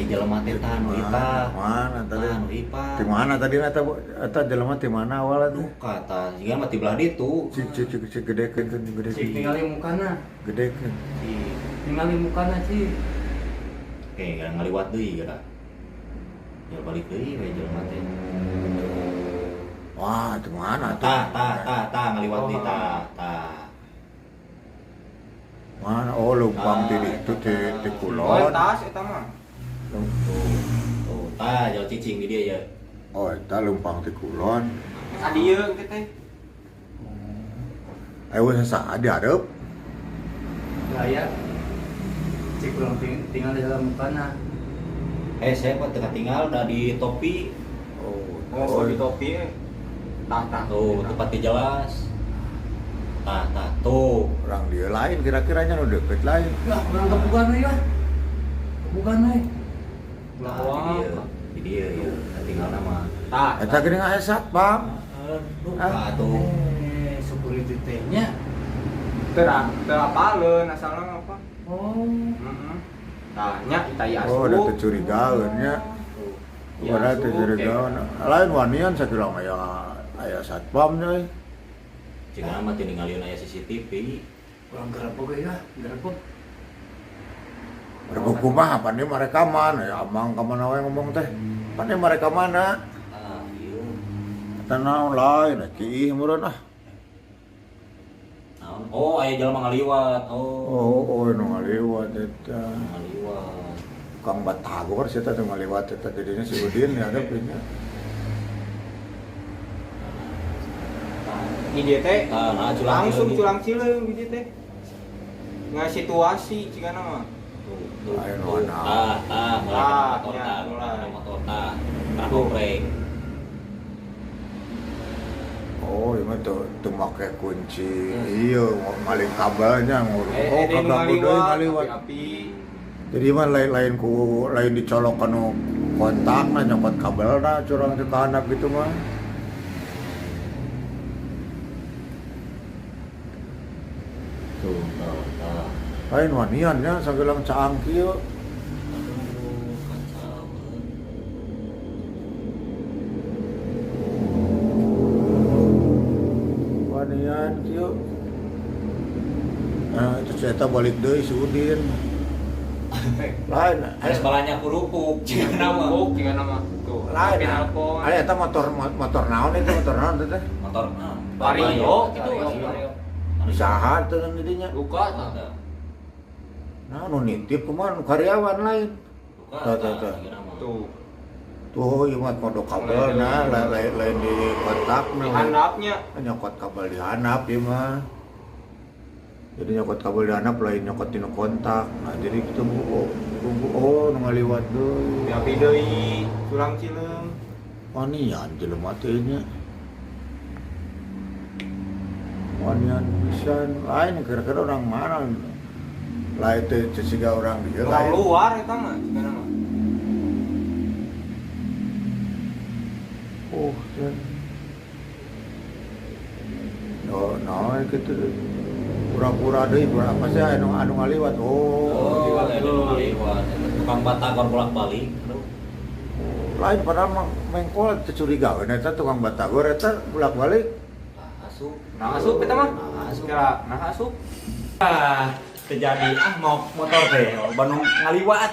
Ai jelema teh tah nu ipa. Mana tadi? Tah nu ipa. Di mana tadi eta eta jelema di mana awalnya tuh? Duka tah, jiga mah ti belah ditu. Cik cik cik cik gedekeun tuh Cik gedekeun. ningali mukana. Gedekeun. Si Ningali mukana cik. Oke, gara ngaliwat deui gara. Ya balik deui we jelema teh. Wah, di mana tuh? Tah tah tah tah ngaliwat deui tah tah. Mana? Oh, lumpang di Ah, itu di eta. Oh, kulon. tas eta mah. Tuh, tuh, tah jauh cicing di dia ya. Oh, eta lumpang di kulon. Ka dieu teh teh. Ayo saha dihareup? Gaya. Cik urang tinggal di dalam mukana. Eh, saya kok teu tinggal da di topi. Oh, Oh, di topi eh. Tah tah. Tuh, tempat jelas. Tah tah tuh. Orang dia lain kira-kiranya nu deket lain. Lah, urang kebukan we lah. Kebukan we. Tah, di dia. Di dia ya. Tinggal nama. Tah. Eta geuning aya satpam. Lupa tuh. Eh, security teh nya. Teu teu apaleun asalna apa. Oh. Heeh. Tah nya kita ya Oh, udah teu curigaeun nya. Ya, Udah teu asup, curigaeun. Lain wanian sakira aya aya satpam nya euy. Jika mah teu ningalieun aya CCTV. Urang gerebek we lah, gerebek. Regu kumaha pan ieu marekaman, ya amang ka mana we ngomong teh. Pan ieu mereka mana? Ah, ieu. Eta naon lain kiih meureun ah. Naon? Oh, aya jelema ngaliwat. Oh. Oh, oh nu ngaliwat eta. Ngaliwat. Tukang batagor sih eta teh ngaliwat eta jadinya si Udin ya ada punya. Di dieu teh Tah, nah culang langsung cileung. culang cileung di dieu teh. Nggak situasi jigana mah. Tuh, tuh, Ayo, tuh. nah. Tah, tah, mulai Tah, motor ya, tah, mulai. motor tah. Tah Tuh. brek. Oh, ieu mah teu teu make kunci. Iya, maling kabelnya ngurus. Eh, Oh, eh, kabel ngaliwat, deui ngaliwat. api-api. Jadi mah lain-lain ku lain dicolok kanu kontak nah nyokot kabelna curang teu kahandap gitu mah. Tuh, tuh, tah. Lain wanian nya sagelang caang kieu. Aduh, kacau. Wanian kieu. Nah, itu cerita balik deui si Udin. Lain, Harus balanya kerupuk, jika nama. Kerupuk jigana mah. Tuh, lain. tapi nelpon. Aya eta motor motor naon itu motor naon teh? Motor nah, Vario gitu. Vario. Saha teh nu dinya? Buka tah. Nah, nu nitip kumaha nu karyawan lain. Buka, Tuh, tuh, tuh. Tuh. Tuh, ieu mah kodok kabel nah, lain lain, lain di kontak Di nah. handapnya. Nyokot kabel di handap ieu mah. Jadi nyokot kabel di handap lain nyokot dina kontak. Nah, jadi kitu bu, bu, oh nu ngaliwat deui. Api deui, culang cileung. Wanian jelema teh nya. Wanian pisan lain kira-kira orang mana? Lain teh cesiga orang dieu Orang lain. luar eta mah jigana mah. Oh, teh. No, no, gitu. Pura-pura deui, pura apa sih anu anu ngaliwat. Oh, Oh, ada nu ngaliwat. Tukang batagor bolak-balik. Aduh. Lain padahal mah mengkol teu curigaeun eta tukang batagor eta bolak-balik. Tah, asup. Nah, asup eta mah. Nah, asup. Kira nah asup. Ah, terjadi ah mau motor teh, Bandung ngaliwat.